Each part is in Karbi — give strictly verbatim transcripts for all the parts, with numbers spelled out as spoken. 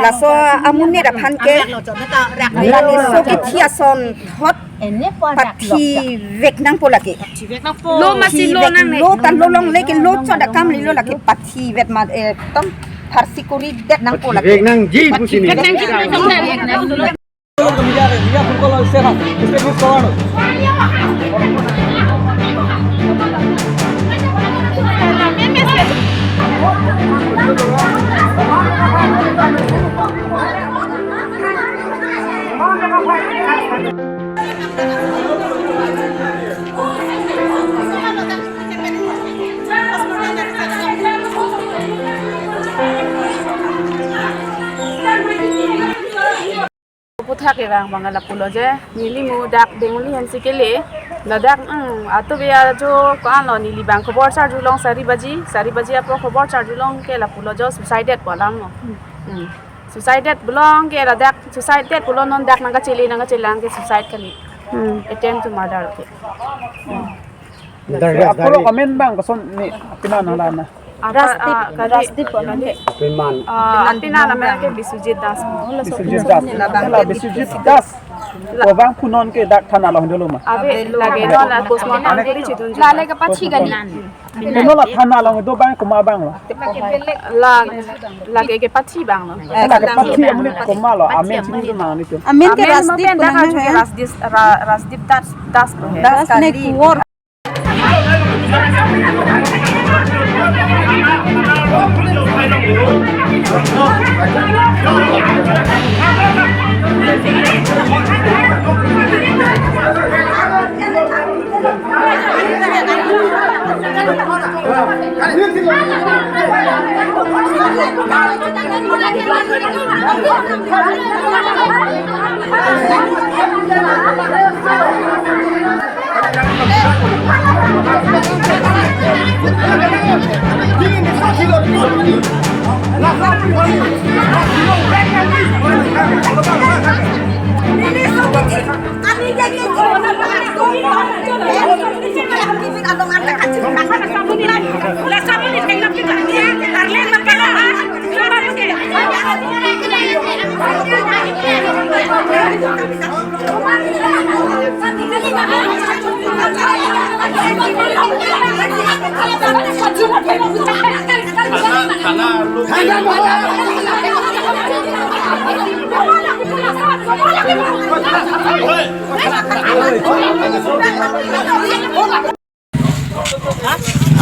Laso amonit aphan ke, mane so kethi ason thot pathi vek nangpo lake. Lo masi lo nangne. Lo ta lo longle ke lo chot akam lilo lake, pathi vet ma, eh, tom pharsi koridet nangpo lake. Vek nangji pusi ni. Vek nangji. Puthak evang bang lapulo je, neli mo dak Benguli hensi kele, ladak, mm, ato be ajo ko-an lo, neli bang khobor charjulong sari baji, sari baji apor khobor charjulong ke lapulo jo, suicide po alam lo. Mm. Suicide pulo ke ladak, suicide pulo, non dak nangkachele, nangkachelang ke suicide kali. Hmm. Attempt to murder ke. Hmm. Apor amen bang koson ni, apinan hala na? Apa, Rasdeep, ah, kali, Rasdeep kali. Apinan. Ah, apinan amen ke Biswajit Das. Biswajit Das. Hala Biswajit Das. Ko bang punon ke dak thana along dolo ma? Ave, lake non la postmortem kuri chidun. Lale kepathi kali. Eno la thana along do bang, komat bang lo? La, lake kepathi bang lo. Eh, la kepathi amonit komat lo? Amen chini do nang ni tu. Amen ke Amen Rasdeep mo pen dak punon aju ke hai. Rasdeep, Ra-, Rasdeep Das, Das lo hai. Das ne kali. Kuor.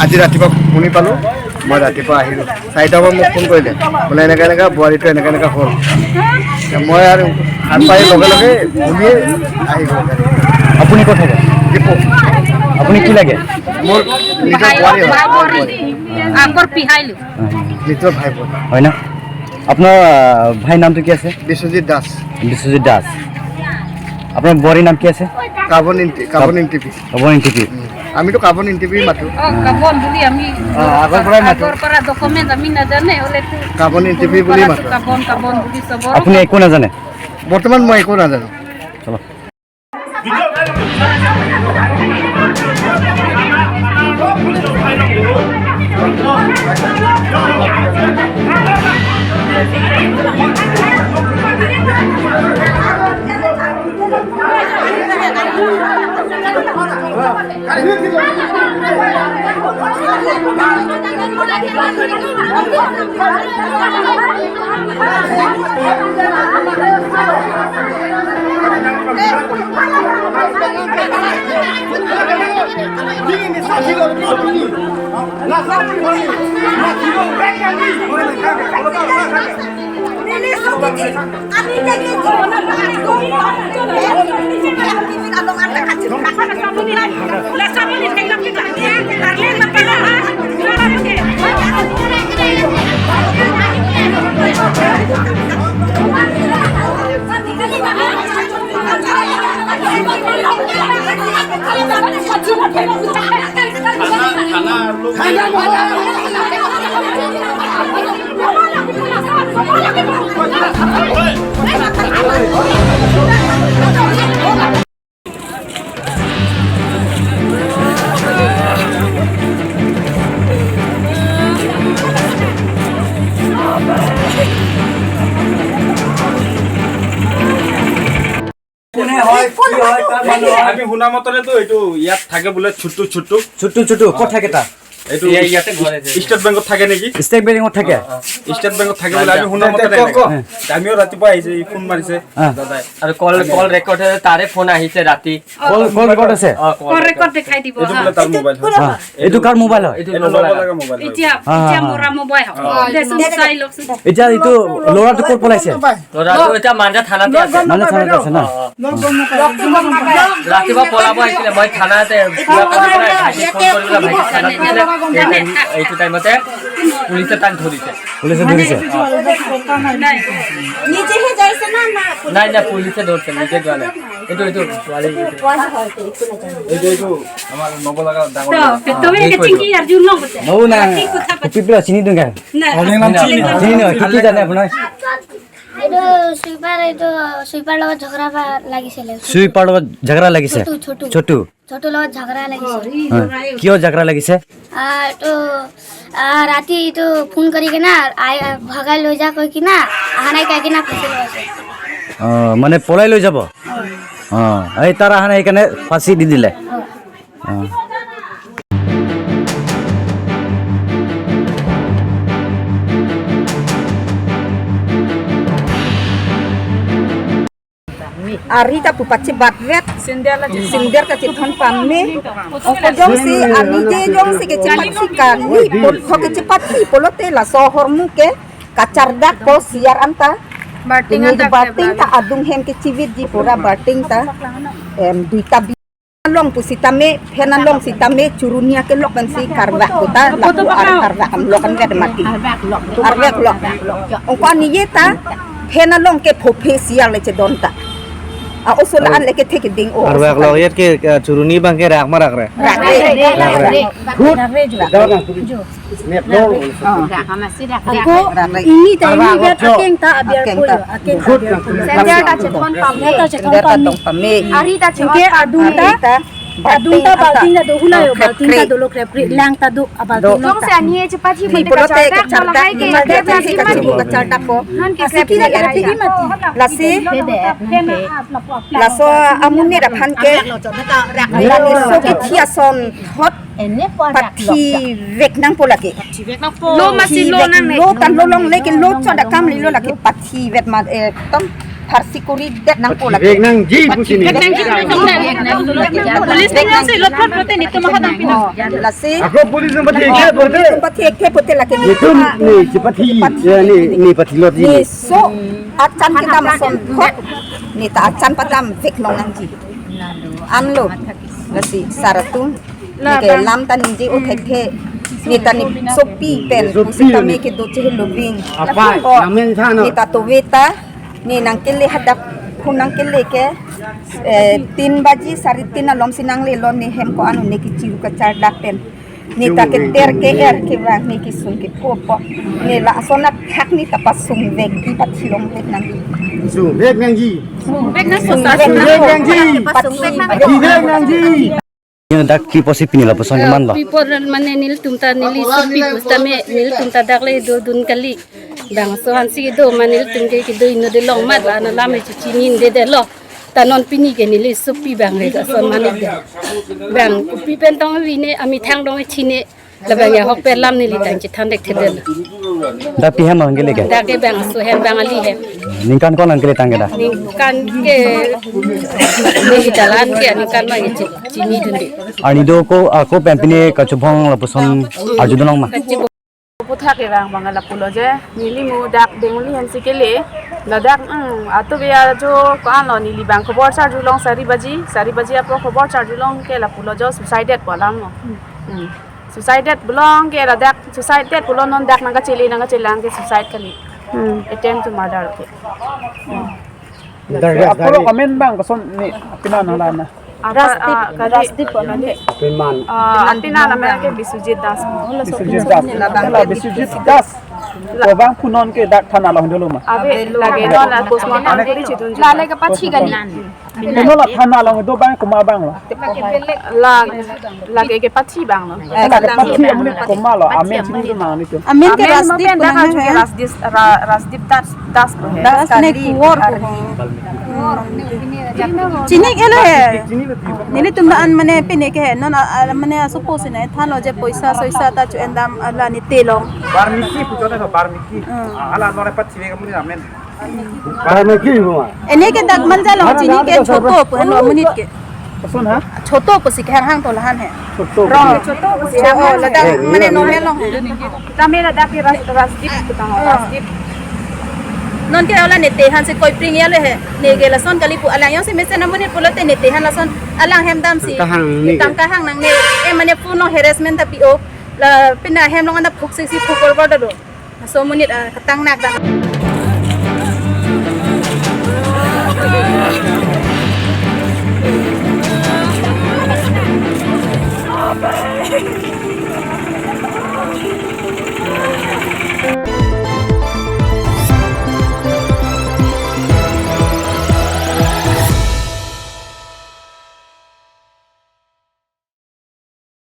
আজি ৰাতিপুৱা শুনি পালো, মই ৰাতিপুৱা আহিলো, চাৰিটা বজাত মোক ফোন কৰিলে, বোলে এনেকে এনেকে বোৱাৰীটো এনেকে এনেকে হ'ল। এতিয়া মই আৰু সাৰ পাই লগে লগে বুলিয়ে আহিলো। আপুনি ক'ত থাকে? ডিপু। আপুনি কি লাগে? মোৰ নিজৰ বোৱাৰী হয়। আগৰ পিহাইলো। নিজৰ ভাই বোন। হয় না? আপোনাৰ, আহ, ভাইৰ নামটো কি আছে? বিশ্বজিৎ দাস। বিশ্বজিৎ দাস। আপোনাৰ বোৱাৰীৰ নাম কি আছে? কাবন ইনটি-, কাবন কাব-, ইনটিপি। কাবন ইনটিপি। উম। আমিতো কাবন ইনটিপি মাতো। অ, কাবন বুলি আমি অ, আগৰ পৰাই মাতো। আগৰ পৰা ডকুমেণ্ট আমি নাজানে, হ'লে তো কাবন ইনটিপি বুলি মাতো। কাবন, কাবন বুলি চবৰ। আপুনি একো নাজানে? বৰ্তমান মই একো নাজানো। চলক। কোনে হয়, কি হয়, কাৰ মানুহ হয়? আমি শুনা মতেতো এইটো ইয়াত থাকে বোলে ছুটু ছুটু। ছুটু ছুটু, ক'ত থাকে তাৰ? এইটো ইয়া-, ইয়াতে ঘৰ আছে। ষ্টেট বেংকত থাকে নেকি? ষ্টেট বেংকত থাকে? অ, অ। ষ্টেট বেংকত থাকে বোলে, আমি শুনা মতে তে, তে, তে, তে। আমিও ৰাতিপুৱা আহিছে, ই ফোন মাৰিছে। অ। দাদাই। আৰু কল, কল ৰেকৰ্ড আছে, তাৰে ফোন আহিছে ৰাতি। কল, কল ৰেকৰ্ড আছে? অ, কল কল ৰেকৰ্ড। ৰেকৰ্ড দেখাই দিব, এইটো হা। বোলে তাৰ মোবাইল হয়। হা, এইটো কাৰ মোবাইল হয়? এইটো এইটো ল'ব ল'ব লগা। লগা মোবাইল হয়। এতিয়া, হা, হা, এতিয়া হা। মোৰা মোবাইল হয়। অ। দেচোন, চাই লওকচোন। এতিয়া এইটো ল'ৰাটো ক'ত পলাইছে? ল'ৰাটো এতিয়া মাঞ্জা থানাতে আছে। মাঞ্জা থানাতে আছে ন? অ, অ। ৰাতিপুৱা পলাব আহিছিলে, মই থানাতে পুৰা কৰি পেলাই ভাইটিক ফোন কৰি পেলাই ভাইটিক থানাত দিছিলে। সেই টাইম, এইটো টাইমতে পুলিচে তাক ধৰিছে। পুলিচে ধৰিছে? নাই। নিজেহে যাইছে না, না? নাই, নাই, পুলিচে ধৰিছে, নিজে যোৱা নাই। এইটো, এইটো, ছোৱালী, এইটো। এইটো, এইটো, আমাৰ নবলগা ডাঙৰ তো, ল'ৰা। তুমি এইটো এতিয়া চিংকি আৰু জোৰ লওঁ কৈছে। নৌ না। কি কথা পাতি- কোপি পেলাই চিনি দিওঁ কা? নাই। চিনি দিওঁ। কি, কি জানে আপোনাৰ? এইটো চুইপাৰ, এইটো চুইপাৰ লগত ঝগৰা বা-, লাগিছিলে। চুইপাৰ লগত ঝগৰা লাগিছে? ছটু, ছটু। ছটু? ছটু লগত ঝগৰা লাগিছে। হয়। কিয় ঝগৰা লাগিছে? আহ, এইটো, আহ, ৰাতি এইটো ফোন কৰি কিনে আই, আহ, ভগাই লৈ যা কৈ কিনে আহা নাই কৈ কিনে ফাঁচি লগাইছে। অ, মানে পলাই লৈ যাব? অ। অ, এই তাৰ আহা নাই সেইকাৰণে ফাঁচি দি দিলে? অ। অ। Ari ta pu pachebat vet, sinder ta chethon pame, ongko jongsi, anije jongsi kechepathi kali, pon-, ho kechepathi pulote laso ahormu ke kachardak ko siar anta. Barting ini anta di barting ta adung hem kechivitji pura barting ta, em, duita bi- along pusitame, phen along sitame, churuni akelok pensi karvak kota, lapu ar karvak kam lok kan vet mati. Arvak lok. Ongko anije ta, phen along ke phophe siar le chedon ta. A, oso la-an le kethe keding o. Arvak lok yet ke, eh, churuni abang ke rak ma rakre? Rakre. Rakre. Rakre. Ako, ini ta ini vet akeng ta abiar pulo, akeng ta abiar pulo. Sinder ta chethon pame. Sinder ta chethon pame. Ari ta chethon pame. Adung ta, adung ta balting ta do hula yo, balting ta dolo krepri, lang ta do, abalting ta. Jongsi anije chepathi mati kachardak, kachardak, kachardak ko. Non ke krepri mati. Lasi, laso amonit aphan ke, lani so kethi ason thot, pathi vek nangpo lake. Lo masi lo nang ne. Lo tan lo longle ke lo chot akam lilo lake pathi vet ma, eh, tong pharsi kori det nangpo lake. Vek nangji pusi ni. Vek nangji. Police tinggal si lo thot pote netum ahok dang pino. Oh, lasi. Ako police number tiga pote. Number tiga pote lake. Netum ni chepathi, ya ni, ni pathi lo di. Ni so achan kedam ason thot. Ni ta achan patam vek long nangji. Anlo. Lasi sar atum. Neke lam ta ningje o thekthe. Neta ni sopi pen. Sopi pusitame pen. Kedo chehelo bing. Apai, oh, namen thano. Neta tove ta. Ne nangkele hadak, phone nangkele ke, eh, tin baji, sari tin alom si nanglelo ne hem ko-an un ne kechiru kachardak pen. Neta keter ke-er kevang ne kesung kepo po. Ne lason athak neta pasung vekji, pathi longvek nangji. Sung vek nangji. Sung vek nang, sung vek nang. Sung vek nangji. Pathi vek nangji. Dak pi apotsi pini lapuson kemanlo? Pi apot mane nelitum ta neli sopi pusitame nelitum ta dak le dodun kali. Bangso ansi do mane nelitum ke kedo inut de long mat la na lam e chininedetlo. Ta non pini ke neli sopi abang le ason mane de. Bang kopi pen tong vi ne amethang dong chine. Labang ahok pen lam neli tang chethan dek thedel. Dak pi hem nangkele ke? Dak ke bangso hem, bang ali hem. Ningkan ko-an nangkele tang ke dak? Ningkan ke neli dalan ke ningkan abang ke chi-, chinidunde. Arni do ko, ako pen pini kachobong lapuson arjudun long ma? Kachi- Puthak evang abang lapulo je, neli mo dak Benguli hensi kele, ladak, mm, atu biya jo ko-an lo neli abang khobor charjulong sari baji, sari baji apor khobor charjulong ke lapulo jo suicided pu alam lo. Mm. Suicided pulo ke ladak, suicided pulo non dak nangkachele nangkachelang ke suicide kali. Hmm. Attempt to murder ke. Hmm. Dak, dak, apollo dak. Amen abang koson ne, apin an hala na? Apa, Rasdeep, ah, kali, Rasdeep kali. Apin man. Ah, apin an amen ke Biswajit Das. Biswajit Das. Hala Biswajit Das. Ko abang punon ke dak thana along dolo ma? Ave, lake non la postmortem kori chidun. Lale ke pathi kali. Eno la thana along do abang komat abang lo. La, lake kepathi abang lo. Eh, lake kepathi amonit komat lo. Amen chinilo nang nelitum. Amen ke Amen Rasdeep mo pen dak penang aju ke hai. Rasdeep, Ra-, Rasdeep Das, Das ko hai. Das Das ne Kali. Kuor ko hai. Chini ke lo hai. Nelitum an mane pine ke hai. Non a, a, mane asupo sine thanlo je poisa soisa ta chu-en dam ala nete long. Barmiki pujo na Barmiki. Hmm. Ala non pathi ke amonit amen. Barmiki mo. Ene ke dak manja long chini ke choto pu henlo amonit ke. Koson ha? Choto pusi kehang hang to lahan hai. Choto. Rong. Choto pusi kehang hang. Ladak mane normal long hai. Tame ladak ke Ras-, Rasdeep kita ho, Rasdeep. Non ke ala nete han si koi pring ya le hai. Ne ke lason kali pu alang jongsi mesen amonit pulote nete han lason alang hem damsi. Kahang ne ke. Tang kahang nangne. Eh, mane pu no harassment ta pi-o. La pina hem long anta phuk siksi phuk kol kol ta do. Laso amonit, ah, ketang nak dam.